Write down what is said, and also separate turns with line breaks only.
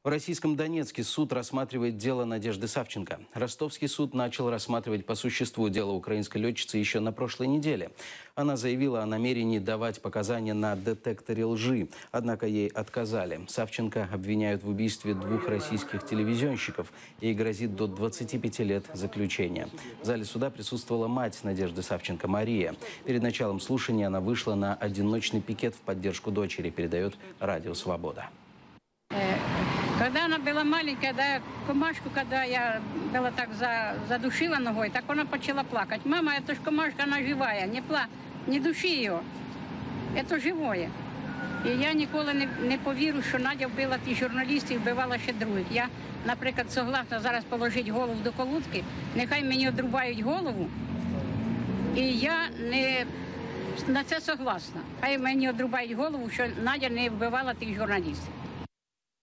В российском Донецке суд рассматривает дело Надежды Савченко. Ростовский суд начал рассматривать по существу дело украинской летчицы еще на прошлой неделе. Она заявила о намерении давать показания на детекторе лжи, однако ей отказали. Савченко обвиняют в убийстве двух российских телевизионщиков. Ей грозит до 25 лет заключения. В зале суда присутствовала мать Надежды Савченко, Мария. Перед началом слушания она вышла на одиночный пикет в поддержку дочери, передает Радио «Свобода».
Когда она была маленькая, да, комашку, когда я была так за, задушила ногой, так она начала плакать. Мама, это ж комашка, она живая, не, пла, не души ее. Это живое. І я ніколи не, не повірю, що Надя вбила тих журналістів, вбивала ще других. Я, наприклад, согласна зараз положити голову до колодки, нехай мені одрубають голову, і я не на це согласна. Хай мені одрубають голову, що Надя не вбивала тих журналістів.